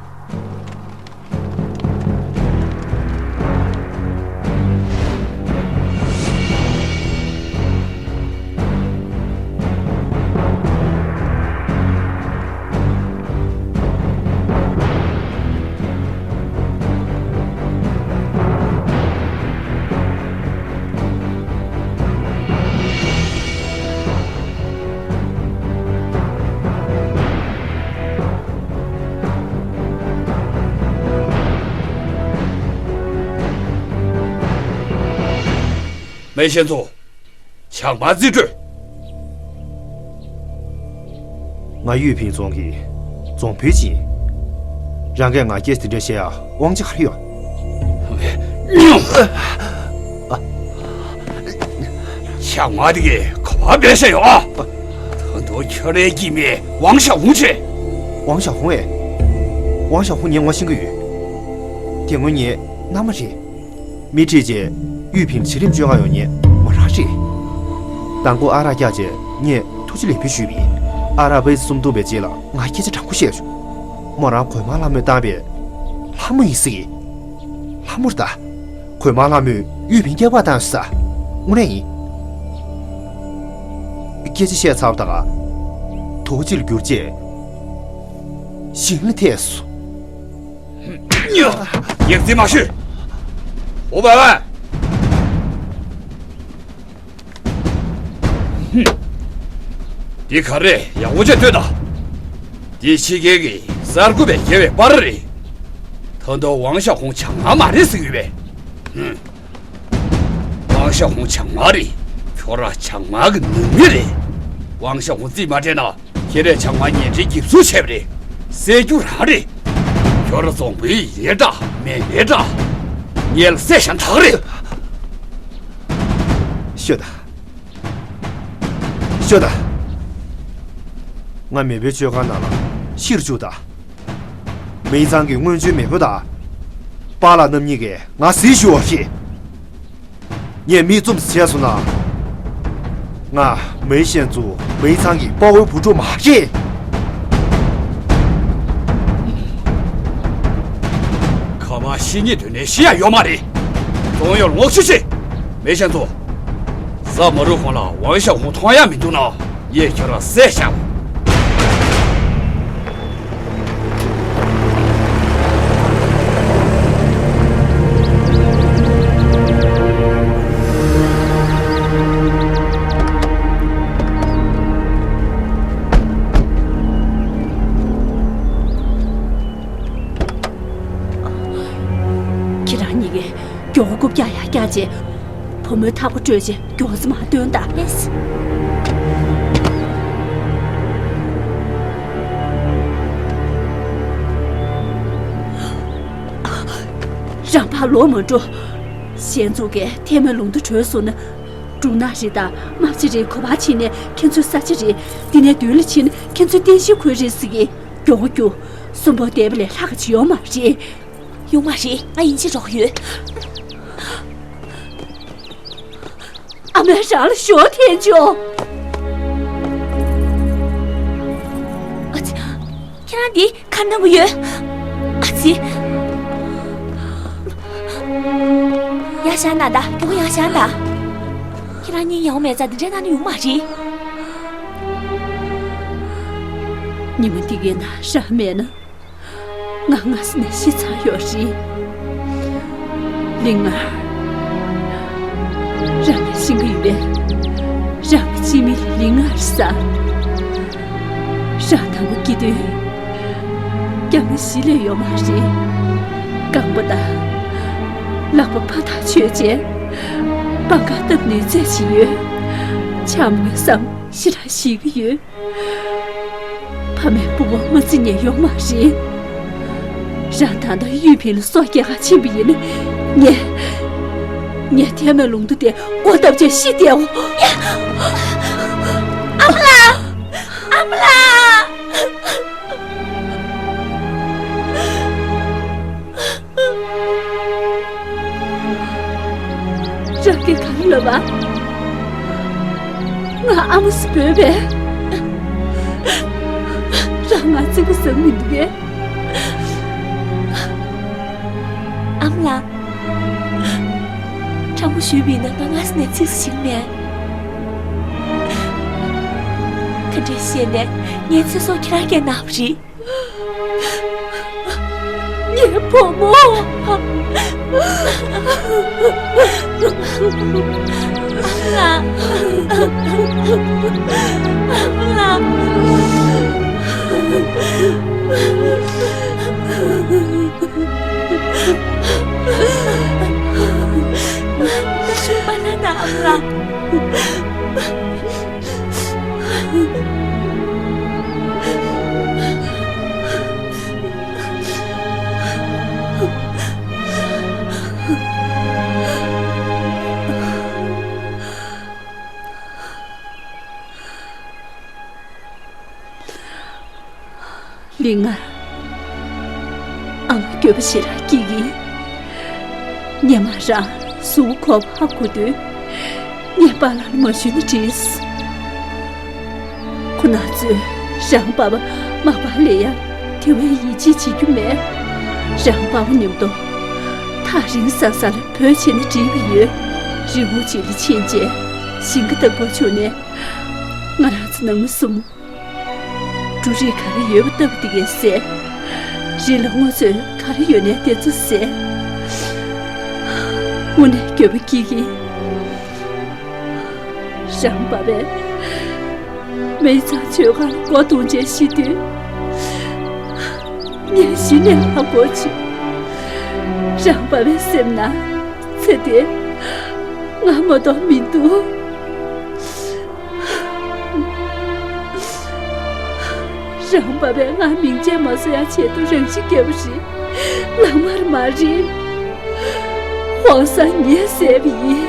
མེ་ཤན་ཚོ། བྱང་མ་རྩིས་སྤྲོད། ང་ཡུས་ཕིང་རྫོང་གི་རྫོང་དཔོན་ཅིག་ཡིན། རང་གིས་ང་སྐད་ཆ་དེ་འདྲ་བཤད་ཡ་དབང་ཆ་ག་རེ་ཡོད། བྱང་མ་དེ་གས་ག་པར་སྦས་བཞག་ཡོད་ཨ། ད་དུང་ཁྱོད་རའི་སྐྱེ་དམན་ཝང་ཞའོ་ཧུང་བྱས། ཝང་ཞའོ་ཧུང་ཨེ། ཝང་ཞའོ་ཧུང་ངས་ངོ་ཤེས་ཀྱི་ཡོད། དེ་སྔོན་ངའི་མནའ་མ་རེད། མི་ཁྲིད་བྱས་ཡུས་ཕིང་ལ་བྱ་རིམ་བཅོ་ལྔ་ཡོང་མཁན་མོ་རང་རེད། དང་པོ་ཨ་རག་བཀྱགས་བྱས་ངས་ཐུགས་རྗེ་ལེགས་འབུལ་ཞུས་པ་ཡིན། ཨ་རག་པེ་སུམ་བརྡུངས་པའི་རྗེས་ལ་ང་སྐད་ཆ་དྲང་པོ་བཤད་བྱུང་། མོ་རང་གོས་དམར་ལྷ་མོས་བཏང་པའི་ལྷ་མོ་ཡིན་ཟེར་གི། ལྷ་མོ་རེད་ད། གོས་དམར་ལྷ་མོས་ཡུས་ཕིང་སྐྱག་པ་བཏང་ཟེར། དངོས་གནས་ཡིན། སྐད་ཆ་བཤད་ཚར་བ་དང་རྡོ་རྗེ་ལ་གྱུར་བྱས་ཞིང་ལ་ཐལ་སོང་། ཡ། ཡིག་རྩིས་མ་ཞུས། ཨོ་བ་བ། འདི་ག་རེ་ཡག་པོ་བྱས་ལྟོས་དང་། འདི་ཕྱི་རྒྱལ་གྱི་གསར་འགོད་པས་བརྒྱབ་པའི་པར་རེད། ད་དུང་ཝང་ཞའོ་ཧུང་བྱང་མ་མ་རེད་ཟེར་གྱི་ཡོད་པས། ཝང་ཞའོ་ཧུང་བྱང་མ་རེད། ཁྱོད་རང་བྱང་མ་གི་ནང་མི་རེད། ཝང་ཞའོ་ཧུང་རྩིས་མ་སྤྲད་ན། ཁྱེད་རས་བྱང་མ་ཉེས་འབྲེལ་འགེབས་སྲུང་བྱས་པ་རེད། བསད་རྒྱུ་རང་རེད། ཁྱོད་རང་རྫོང་དཔོན་ཡིན་ནའི་འདྲ་མིན་ནའི་འདྲ། ངེད་ལ་བསད་བཞག་ན་ད་ག་རེད། ཤོད་དང་། ཤོད་དང་། ང་མེས་པོའི་མཆོད་ཁང་ནང་ལ་ཤི་རུ་བཅུག་དང་། མེ་ཚང་གི་སྔོན་བྱོན་མེས་པོ་དང་། པཱ་ལགས་རྣམ་གཉིས་ཀྱིས་ང་ཟིན་ཞུ་བ་རེད། ངས་མིག་བཙུམ་བྱས་སོང་ན། ང་མེ་ཤན་ཙུའུ་མེ་ཚང་གི་དཔའ་བོའི་བུ་ཕྲུག་མ་རེད། ག་པར་ཤི་སྙིང་འདོད་ནའི་ཤི་ཡ་ཡོད་མ་རེད། ཙུང་ཡོན་ངོ་ཤེས་ཤིག་མེ་ཤན་ཙུའུ། གཟའ་མ་རུ་ཁོང་ལ་ཝང་ཞའོ་ཧུང་མཐོང་ཡ་མི་འདུག་ན། ངས་ཁྱོད་རང་བསད་བཞག་ཁྱེད་རང་གཉིས་ཀས་མགྱོགས་པོ་རྐུབ་བཀྱག་ཡར་བཀྱགས་རྗེས། བུ་མོའི་ཐག་པ་བཀྲོལ་རྗེས་མགྱོགས་ཙམ་མར་ཐོན་དང་། ལེགས། རང་ཕར་ལོག་མ་འགྲོ། ཞན་ཙུའུ་གིས་ཐལ་མོ་ལུང་དུ་བྲོས་སོང་ན། འབྲུག་ནག་རི་དང་རྨ་བྱ་རིའི་གོ་འཕང་ཕྱིན་ནས་ཁྱེད་ཚོའི་ས་ཆ་རེད། འདི་ནས་མདུན་ལ་ཕྱིན་ན་ཁྱེད་ཚོའི་རྟེན་གཞི་ཁོ་རེད་ཟེར་གི། མགྱོགས་པོ་རྒྱུགས། གསོན་པོ་བསྡད་པ་ལས་ལྷག་ག་ཅིག་ཡོད་མ་རེད། ཡོང་མ་རེད། ང་ཡིན་གཅིག་རོགས་ཡོད། ཨ་མས་རང་ལ་ཞོ་འཐེན་བྱུང་། ཨ་ཙི། ཁྱེད་རང་འདི་ག་རེ་གནང་གི་ཡོད། ཨ་ཙི། ཡར་བཞེངས་དང་ད། མགྱོགས་པོ་ཡར་བཞེངས་དང་། ཁྱེད་རང་གཉིད་ཡོང་མེད་ཙང་འདི་འདྲ་གནང་ན་ཡོང་མ་རེད། ཉི་མ་འདི་གའི་ནང་རང་མེད་ན། ང་སྔ་ས་ནས་ཤི་ཚར་ཡོད་རེད། ལིང་ང་། རང་ལ་ཤིང་གི་ཡུལ་ལས། རང་གི་སྤྱི་མིང་ལིང་ང་རེད་ཟེར། རང་དང་པོ་སྐྱེས་དུས། རྒྱ་མི་གཞིས་ལས་ཡོད་མ་རེད། རྐང་པ་དང་། ལག་པ་ཕར་ཐག་ཆོད་བྱས། པང་ཁར་བཏབ་ནས་རྩེད་བཞིན་ཡོད། ཆམ་གྱི་སང་ཞེ་དྲག་ཤི་གི་ཡོད། ཕ་མས་སྤོབས་པ་མ་བརྩི་ནས་ཡོང་མ་རེད། རང་ད་ལྟ་གཡུ་བྱུ་ལ་སོ་སྐྱེལ་ག་ཕྱིན་པ་ཡིན་ན། ངས། ངས་ཐལ་མོ་ལུང་མདོ་དེར་སྒོ་བཏབ་བྱས་ཤི་བསྡད་འོ། ཨ་མ་ལགས། ཨ་མ་ལགས། རང་གིས་ག་རེ་ལབ་པ། ང་ཨ་མ་ཟེར་འབོད་པས། རང་ང་གཅིག་པུ་བཟང་མི་འདུག་གས། ཨ་མ་ལགས། དྲང་པོ་ཞུས་པ་ཡིན་ན་ང་སྔ་ས་ནས་ཚིག་ཟིན་མེད། ག་འདྲས་བཤད་ནས་ངའི་ཚེ་སྲོག་ཁྱེད་རང་གིས་གནང་བ་རེད། ངའི་བུ་མོ། ཨ་མ་ལགས། ཨ་མ་ལགས། ཨ་མ་ལགས། ང་ད་ཤུགས་པ་ན་ན་ཨ་མ་ལགས། ལིང་ང་། ཨ་མ་འགྱོད་པ་ཞེ་དྲག་སྐྱེ་གི། སྔོན་མ་རང་གཟུགས་པོ་ཁོག་པ་ཧ་གོ་དུས། ངས་པཱ་ལགས་ལ་མ་ཞུས་ན་འགྲིག། ཁོ་རང་ཚོས་རང་པ་ཕ་མ་པ་ལ་ཡང་དེ་བས་ཡིད་ཆེས་བྱེད་རྒྱུ་མེད། རང་པ་ཕ་མཉམ་དུ་ཐག་རིང་ས་ས་ལ་བོད་བྱེད་ན་འགྲིག་གི་ཡོད། རི་བོ་གཅིག་ལ་ཕྱིན་རྗེས་ཞིང་ཁ་བདག་པོ་བྱུང་ནས། ང་རང་ཚོ་ནང་མི་གསུམ། འབྲུ་རིགས་ག་རེ་ཡོད་པ་ལྟ་བུ་དེ་གས་ཟས། རི་ལ་སྔོ་ཚོད་ག་རེ་ཡོད་ནའི་དེ་ཚོ་ཟས། དངོས་གནས་འགྱོད་པ་སྐྱེ་གི། རང་པ་ཕས་མི་ཚང་མཆོད་ཁང་སྒོ་རྡུང་བྱས་ཤི་དུས། ངས་གཞི་ནས་ཧ་གོ་བྱུང་། རང་པ་ཕའི་སེམས་ནང་ཚེ་འདིར་ང་མ་གཏོགས་མི་འདུག། རང་པ་ཕས་ང་མིང་ཆད་མ་བཟོ་ཡ་ཆེད་དུ་རང་ཤི་བརྒྱབ་པ་རེད། ལག་དམར་མ་རེད། དབང་བཟང་ངས་བསད་པ་ཡིན།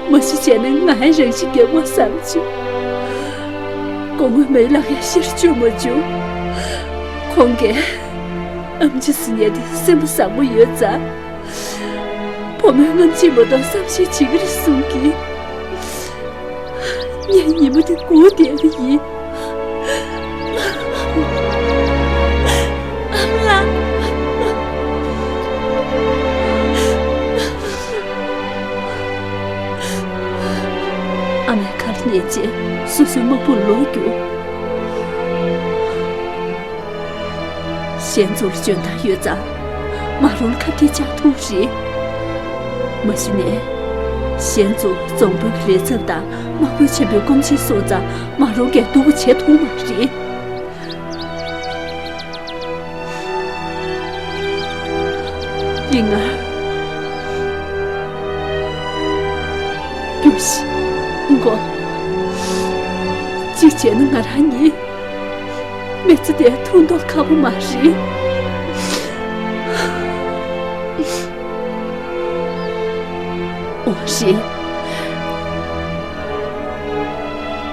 མ་གཞི་བྱས་ན་ང་ཡང་རང་ཤི་བརྒྱབ་དགོས་བསམ་བྱུང་། སྐུ་ངོ་མའི་ལག་ཡ་ཤེར་བཅུག་མ་བྱུང་། ཁོང་གིས་ཨེམ་ཆི་ཟེར་མཁན་དེ་སེམས་པ་བཟང་པོ་ཡོད་ཙང་། བུ་མོའི་རྔམ་བརྗིད་མ་གཏོགས་བསམ་ཤེས་བྱེད་ཀྱི་རེད་གསུང་གིས། ངས་ཉིན་མོ་དེ་སྒུག་བསྡད་པ་ཡིན། ཨ་མ་ལགས། ཨ་མའི་ཁ་ལ་ཉན་རྗེས་སོ་སོའི་དམག་དཔུང་ལོག་རྒྱུགས། གཞན་ཚོ་ལ་འཇོན་ཐང་ཡོད་ཙང་། མ་རུང་ལ་ཁ་གཏད་བཅག་ཐུབ་རེད། མ་གཞི་ནས། གཞན་ཚོ་རྫོང་དཔོན་གྱི་ལས་ཚབ་དང་དམག་དཔོན་ཆེན་པོའི་སྐུ་མཆེད་སོང་ཙང་། མ་རུང་གིས་སྡུག་པོ་བྱེད་ཐུབ་མ་རེད། ལིང་ང་། རྒྱུགས་ཤིག་མགོ། གཅིག་བྱས་ན་ང་རང་ཉིད། མི་ཚེ་འདིར་ཐུག་མདོག་ཁ་པོ་མ་རེད། འོ་རེད།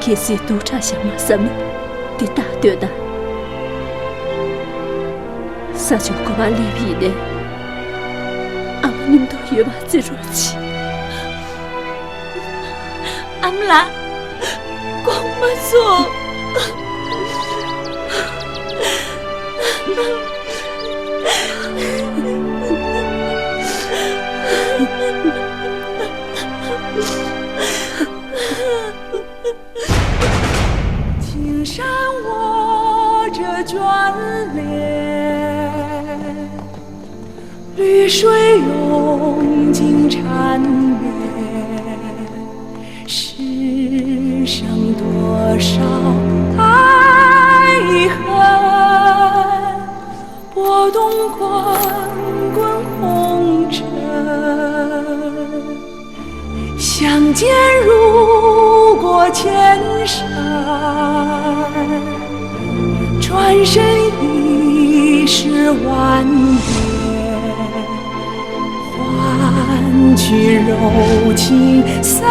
གལ་སྲིད་སྡུག་དྲགས་ཤག་མ་བསམ་ན་འདི་ལྟ་སྡོད་དང་། ས་ཆུ་གོ་མ་ལེབ་ཡིན་ནས། ཨ་མ་མཉམ་དུ་ཡོད་པ་བརྩི་རོགས་གྱིས། ཨ་མ་ལགས། དགོངས་པ་མ་ཚོམས། 青山我这眷恋，绿水拥进缠绵，世上多少爱恨，拨动滚滚红尘。 相见如过千山，转身已是万年，换取柔情三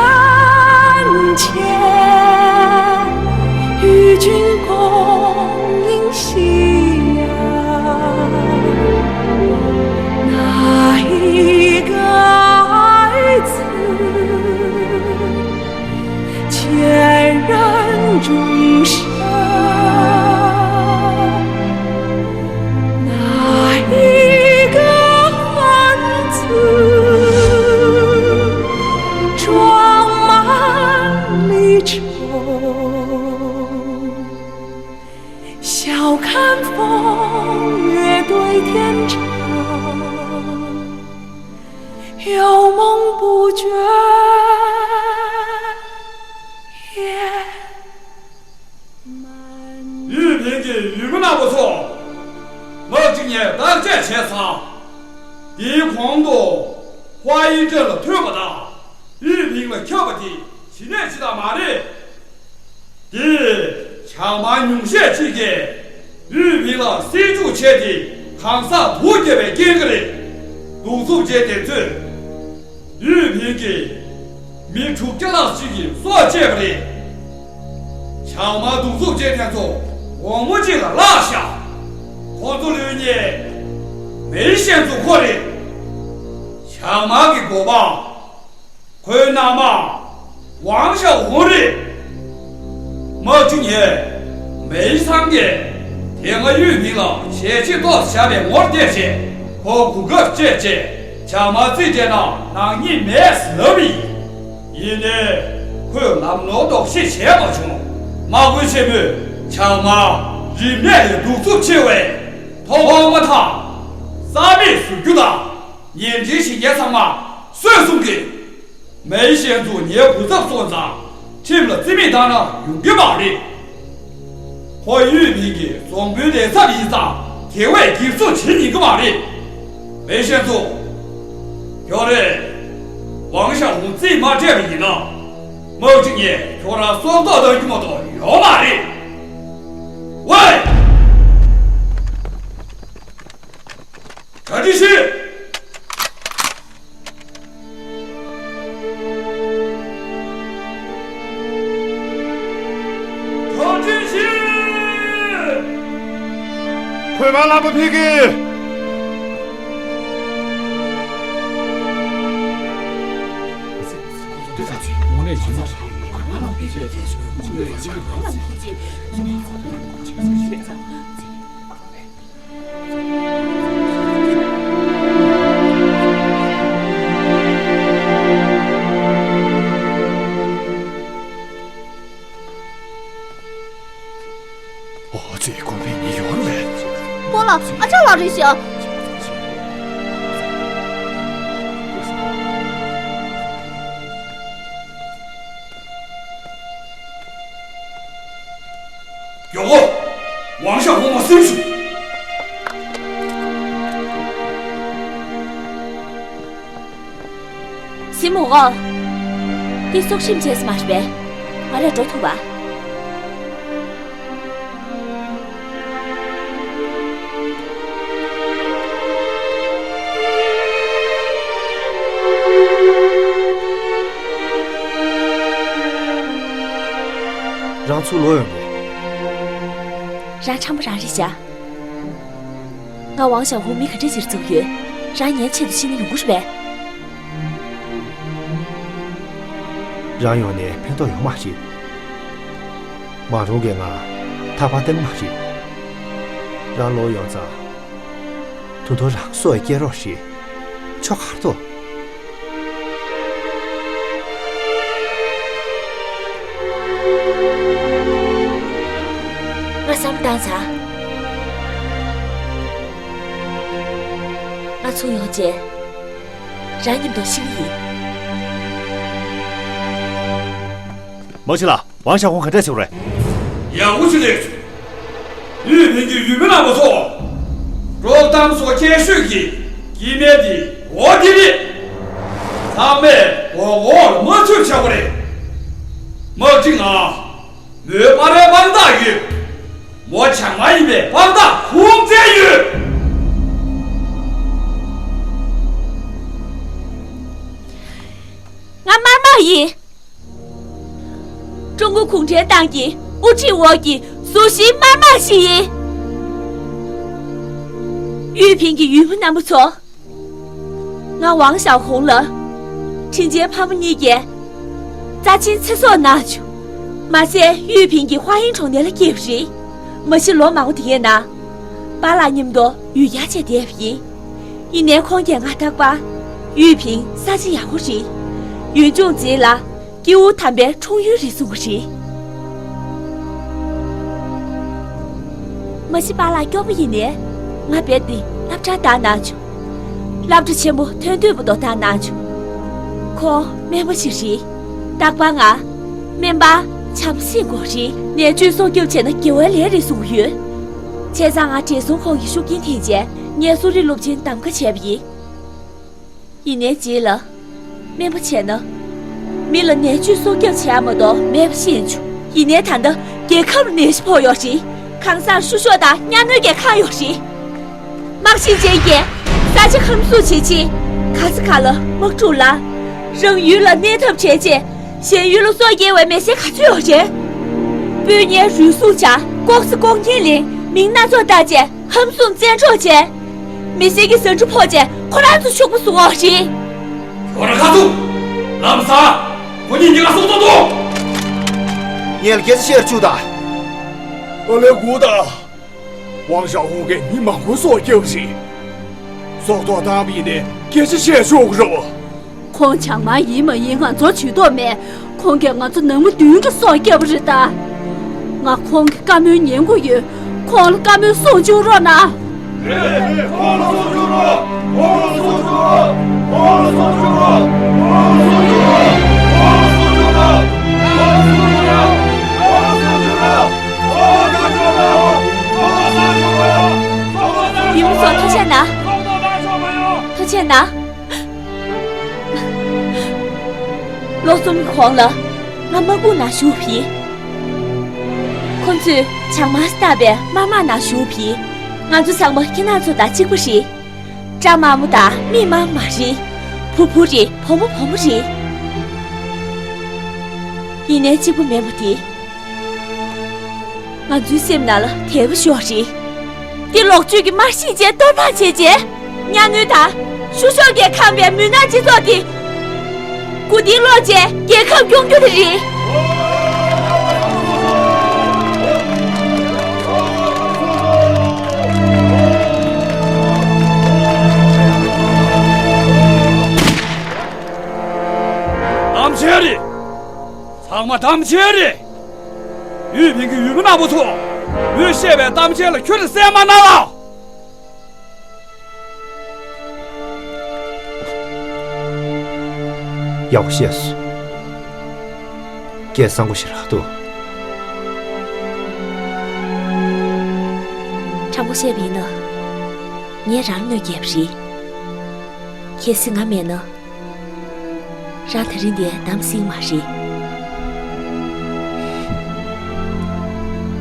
千，与君共饮 夕阳，那一个爱字，牵染终生；那一个恨字，装满离愁。 笑看风月对天长，又梦不觉雁满。 ཡུས་ཕིང་གི་ཡུལ་མི་རྣམ་པ་ཚོ། དམག་སྤྱི་ངས་བརྟག་དཔྱད་བྱས་ཚར། དེའི་གོང་དུ་ཧྭ་ཡིན་ཀྲེང་ལ་ཐོས་པ་དང་ཡུས་ཕིང་ལ་ཁྱབ་པ་དེ་ཇི་ནས་ཇི་ལྟར་མ་རེད། དེ་བྱང་དམར་ཉུང་ཤས་ཅིག་གིས་ཡུས་ཕིང་ལ་སྲིད་འཇུག་བྱས་ཏེ་གང་ཟག་དུག་བརྒྱབ་པའི་རྐྱེན་གྱིས་རེད། གདུག་རྩུབ་ཅན་དེ་ཚོས་ཡུས་ཕིང་གིས་མི་དྲུག་བརྒྱ་ལྷག་ཅིག་གི་སྲོག་བཅད་པ་རེད། བྱང་དམར་གདུག་རྩུབ་ཅན་དེ་ཚོ་དགོང་མོ་གཅིག་ལ་བརླག་བཞག་ཁོ་ཚོ་ལུས་ཉེན་མེའི་ཤན་ཚུ་ཁོ་རེད། བྱང་དམར་གྱི་འགོ་པ། ཁོའི་མནའ་མ་ཝང་ཞའོ་ཧུང་རེད། དམག་སྤྱི་ངས་མེའི་ཚང་གིས་དེ་སྔ་ཡུས་ཕིང་ལ་ཞལ་ཆེ་ཏོག་བཞག་པའི་ངོར་བལྟས་རྗེས་ཁོ་གོ་སྐབས་སྤྲད་རྗེས་བྱང་དམར་རྩིས་སྤྲད་ན་ནག་ཉེས་མེད་ཟེར་ལབ་ཡིན། ཡིན་ནའི་ཁོས་ལམ་ནོར་ལྡོག་ཤེས་བྱས་མ་བྱུང་། དམག་དཔོན་ཆེན་མོས་བྱང་དམར་རིམས་ནད་ལས་གདུག་རྩུབ་ཆེ་བས་ཐོག་མ་ཐག་རྩ་མེད་བཟོ་རྒྱུ་དང་། ཉེས་འབྲེལ་བྱེད་མཁན་ཚང་མ་གསོད་གསུམ་གྱིས། མེའི་ཤན་ཚུ་ངའི་བུ་ཚབ་སོང་ཙང་ཁྲིམས་ལ་རྩིས་མེད་བཏང་ན་ཡོང་གི་མ་རེད། ཁོ་ཡུས་ཕིང་གི་རྫོང་དཔོན་ལས་ཚབ་ཡིན་ཙང་དེ་བས་སྒེར་བཙུགས་བྱེད་ཉན་གི་མ་རེད། མེའི་ཤན་ཚུ། ཁྱོད་རེད། ཝང་ཞའོ་ཧུང་རྩིས་མ་སྤྲད་པ་ཡིན་ན། དམག་སྤྱི་ངས་ཁྱོད་རང་སྲོག་ཐོག་བཏང་རྒྱུ་མ་གཏོགས་ཡོང་མ་རེད། ཝེ། གྲ་སྒྲིག་བྱེད། གྲ་སྒྲིག་བྱེད། གོས་དམར་ལམ་པ་ཕེབས་ཀྱི། ཨོ་ཙི་དགོན་པའི་མི་ཡོང་མེད། སྤོ་ལགས། ཨ་ཅག་ལགས་རེད་ཤག་མགྱོགས་པོ། ཝང་ཞའོ་ཧུང་མ་སེམས་ཤོག་སྲིང་མོ་ཨོ། འདི་སྲོག་ཁྲིམས་བྱས་ས་མ་རེད་པས། ང་རས་འགྲོ་ཐུབ་པ། རང་ཚུར་ལོག་ཡོང་དགོས། རང་འཆམ་པོ་རང་རེད་བཞག་ང་ཝང་ཞའོ་ཧུང་མི་ག་འདྲས་ཅིག་བརྩི་གི་ཡོད། རང་ངའི་ཆེད་དུ་ཤི་ན་ཡོང་གི་རེད་པས། རང་ཡོང་ནས་ཕན་ཐོགས་ཡོད་མ་རེད། མ་རུང་གིས་ང་ཐག་པ་གཏོང་མ་རེད། རང་ལོག་ཡོང་ཙང་། ད་དུང་རང་སྲོག་སྐྱེལ་རོགས་བྱེད། ཆོག་ག་རེད་དོ། ང་བསམ་བཏང་ཚར། ང་ཚུར་ཡོང་རྗེས། རང་མཉམ་དུ་ཤི་གི་ཡིན། མ་གཞི་ལ། ཝང་ཞའོ་ཧུང་ག་འདྲས་བྱུང་རེད། ཡག་པོ་ཞིག་ལས་བྱུང་། ཡུས་ཕིང་གི་ཡུལ་མི་རྣམ་པ་ཚོ། དཀྲོག་གཏམ་སོགས་སྐད་ཤོད་ཀྱི་སྐྱེ་དམན་དེ་འོ་དེ་རེད། ཚང་མས་མགོ་འོག་ལ་མ་ཚུད་བྱ་དགོས་རེད། དམག་སྤྱི་ང་། མོའི་པར་རའི་དཔང་རྟགས་ཡོད། མོ་བྱང་མ་ཡིན་པའི་དཔང་རྟགས་ཁུངས་བཙན་ཡོད། ང་དམར་དམག་ཡིན། ཀྲུང་གོ་གུང་ཁྲན་ཏང་གི་དབུ་ཁྲིད་འོག་གི་གཟུགས་གཞིའི་དམར་དམག་ཞིག་ཡིན། ཡུས་ཕིང་གི་ཡུལ་མི་རྣམ་པ་ཚོ། ང་ཝང་ཞའོ་ཧུང་ལ་དྲིན་ཅན་ཕ་མ་གཉིས་ཀྱིས་རྩ་ཆེན་ཚེ་སྲོག་གནང་བྱུང་། མ་ཟད་ཡུས་ཕིང་གི་ཧྭ་ཧིན་གྲོང་རྡལ་ལ་སྐྱེས་པ་རེད། མ་གཞི་ལོ་མང་པོ་དེའི་ནང་། པཱ་ལགས་མཉམ་དུ་ཡུལ་གྱར་བྱས་བསྡད་པ་ཡིན། ཡིན་ནའི་ཁོང་གིས་ང་རྟག་པར་ཡུས་ཕིང་ས་ཆ་ཡག་པོ་རེད། ཡུལ་ལྗོངས་མཛེས་ལ། སྐྱེ་བོ་དམ་པའི་འཁྲུངས་ཡུལ་རེད་གསུང་གི་རེད། མ་གཞི་པཱ་ལགས་སྐྱོ་པོ་ཡིན་ནའི། ང་རྦད་དེ་སློབ་གྲྭར་བཏང་གནང་བྱུང་། སློབ་གྲྭ་ཆེན་མོ་ཐོན་ཐོན་པོ་དེར་བཏང་གནང་བྱུང་། ཁོང་སྨན་པ་ཞིག་རེད། རྟག་པར་ང་། སྨན་པ། བྱམས་སེམས་སྐོར་རེད། ནད་བཅོས་སྲོག་སྐྱོབ་བྱས་ན་དགེ་བའི་ལས་རེད་གསུང་གི་ཡོད། བྱས་ཙང་ང་བགྲེས་སོང་ཁོང་གི་ཤུགས་རྐྱེན་ཐེབས་བྱས་ངས་གསོ་རིག་སློབ་ཆེན་གདམ་ག་བྱས་པ་ཡིན། ཡིན་ནའི་རྗེས་ལ། སྨན་པ་བྱས་ན། མི་ལ་ནད་བཅོས་སྲོག་སྐྱོབ་བྱེད་ཡ་མ་གཏོགས་མེད་པ་ཤེས་བྱུང་། ཡིན་ནའི་ད་ལྟ་རྒྱལ་ཁབ་ལ་ནད་གཞི་ཕོག་ཡོད་རེད། གང་སར་བཤུ་གཞོག་དང་གཉའ་གནོན་གྱིས་ཁེངས་ཡོད་རེད། དམག་ཞིང་ཅན་གྱིས་ས་ཆ་ཁམས་གསོ་བྱེད་ཆེད། ག་ས་ག་ལ་དམག་འཁྲུག་ལ། རང་ཡུལ་ལ་གནས་ཐབས་བྱས་རྗེས། གཞན་ཡུལ་ལ་སྲོག་སྐྱེལ་བའི་མི་སེར་ག་ཚོད་ཡོད་རེད། སྤུན་ཉེ་རུལ་སུངས་བྱ། ལྐོག་ཟ་ལྐོག་རྔན་ལེན། མིང་སྣ་ཚོགས་བཏགས་རྗེས། ཧམ་སུམ་བཙན་འཕྲོག་བྱས། མི་སེར་གྱི་ཟ་འབྲུ་ཕོག་རྗེས་ཁོ་རང་ཚོ་ཕྱུག་པོ་བཟོ་འོག་རེད། ཁྱོད་རང་ཁ་ཚུགས། ལམ་སང་། ཁོ་གཉིས་ཀྱི་ང་སྲོག་ཐོག་ཏུ། ངས་ལ་སྐད་ཆ་བཤད་བཅུག་དང་། ཨ་ལས་སྒུག་དང་། ཝང་ཞའོ་ཧུང་གིས་མི་མང་པོའི་སྲོག་བསྐྱབས་ཤིང་། སྲོག་ཐོག་བཏང་བ་ཡིན་ནའི་སྐད་ཆ་བཤད་ཆོག་གི་རེད་བ། ཁོང་བྱང་མ་ཡིན་མ་ཡིན་ང་ཚོར་བྱེད་ཐབས་མེད། ཁོང་གིས་ང་ཚོ་ནང་མི་བདུན་གྱི་སྲོག་བསྐྱབས་པ་རེད་ད། ང་ཁོང་གི་བཀའ་མོལ་ཉན་དགོས་ཡོད། ཁོང་ལ་བཀའ་མོལ་གསུང་བཅུག་རོགས་གནང་། རེད། ཁོང་ལ་གསུང་བཅུག་རོགས། ཁོང་ལ་གསུང་བཅུག་རོགས། ཁོང་ལ་གསུང་བཅུག་རོགས། ཁོང་ལ་གསུང་བཅུག་རོགས། ཁོང་ལ་གསུང་བཅུག་རོགས། ཁོང་ལ་གསུང་བཅུག་རོགས། ཁོང་ལ་གསུང་བཅུག་རོགས། ཡུལ་མི་ཚོ་ཐུགས་རྗེ་གནང་། ཐུགས་རྗེ་གནང་། ལོ་གསུམ་གོང་ལ་ང་དམག་དཔུང་ནང་ཞུགས་པ་ཡིན། ཁོ་ཚོས་བྱང་དམར་བཏགས་པའི་དམར་དམག་ནང་ཞུགས་པ་ཡིན། ང་ཚོ་ཚང་མ་ཁྱེད་རང་ཚོ་དང་གཅིག་པ་རེད། སྐྲ་དམར་མོ་དང་མིག་དམར་མོ་མ་རེད། བུ་བུ་རེད། བུ་མོ་བུ་མོ་རེད། ཡིན་ནའི་གཅིག་པ་མིན་པ་དེ། ང་ཚོའི་སེམས་ནང་ལ་དད་པ་ཤོར་རེད། འདི་ལོག་སྤྱོད་ཀྱི་དམར་ཤིང་ཅན་གཏོར་ཕམ་བྱས་རྗེས། གཉའ་གནོན་དང་བཤུ་གཞོག་གིས་ཁེངས་པའི་མུན་ནག་སྤྱི་ཚོགས་འདི། མགོ་རྟིང་སློག་རྗེས་རྒྱལ་ཁབ་སྐྱོང་རྒྱུ་དེ་རེད། གཏམ་འཆལ་རེད། ཚང་མ་གཏམ་འཆལ་རེད། ཡུས་ཕིང་གི་ཡུལ་མི་རྣམ་པ་ཚོ། མོས་བཤད་པའི་གཏམ་འཆལ་ལ་ཁྱོད་ཀྱིས་གསན་མ་གནང་ལགས། ཡག་པོ་བཤད་སོང་། སྐད་གསང་པོ་ཞིག་རག་འདུག། དྲང་པོ་བཤད་པ་ཡིན་ན། ངས་རང་གནོད་སྐྱེལ་བ་རེད། གལ་སྲིད་ང་མེད་ན། རང་དེ་རིང་འདིར་བདམས་སྲིད་མ་རེད།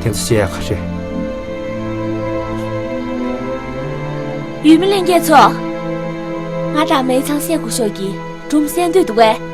དེ་ཚོ་བཤད་ཡག་ག་རེད། ཡུལ་མི་ལྷན་རྒྱས་ཚོ། ང་དང་མའི་ཚང་སེ་གོ་ཤོག་གི་སྒྲུང་གསན་འདོད་འདུག་གས།